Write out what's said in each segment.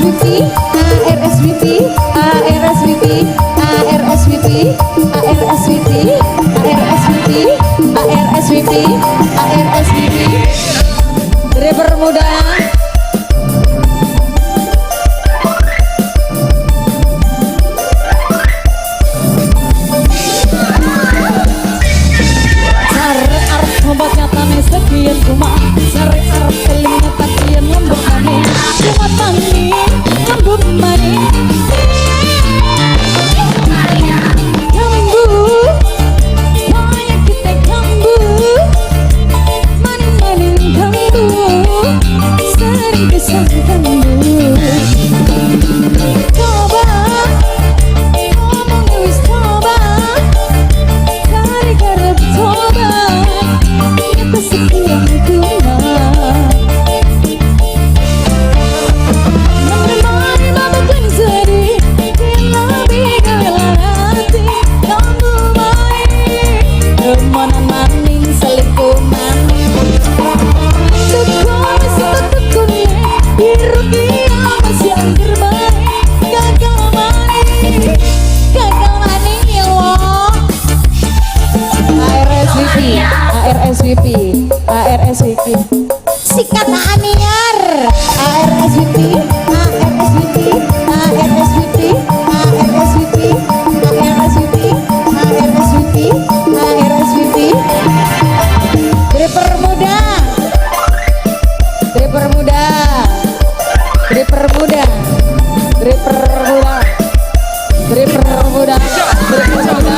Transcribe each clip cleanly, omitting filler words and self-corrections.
ARSVP, ARSVP, ARSVP, ARSVP, ARSVP, ARSVP, ARSVP, ARSVP. Driver muda. Sare arep tobat nyatane sekian rumah. Sare arep eling nyata kian lembut maning. Kumat maning, lembut maning. Kambu, banyak kita kambu. Maning-maning kambu. Sering kesan kambu. Coba, ngomong wis tobat. Kari karep tobat. Nyata sekian kumat. Menemani babakan sedih, lebih hati. Kambu maning, demenan maning, selingkuh maning. Tekun setekune, biru kia masih angger bae. Gagal maning, gagal maning ya lo. ARSVP, ARSVP, ARSVP. Sikat Aniar. ARSVP, ARSVP, ARSVP, ARSVP, ARSVP, ARSVP, ARSVP. Driver muda. Driver muda. Driver muda. Driver muda. Driver muda. Driver muda.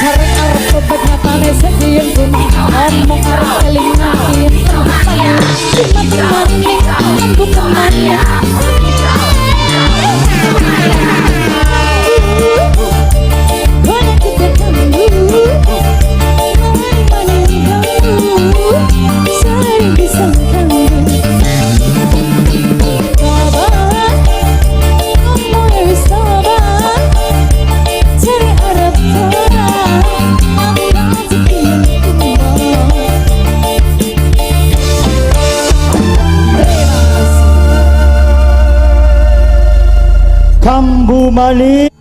Sare arep tobat nyatane sekian kumat. Omong arep eling ngakin maning. Kumat maning, lembut maning. Banyak kita kambu, maning-maning kambu. Sering pisang kambu. Tobat, ngomong wis tobat. Cari arep tobat, apa sekian kumat. Terima kasih. Kambu maning.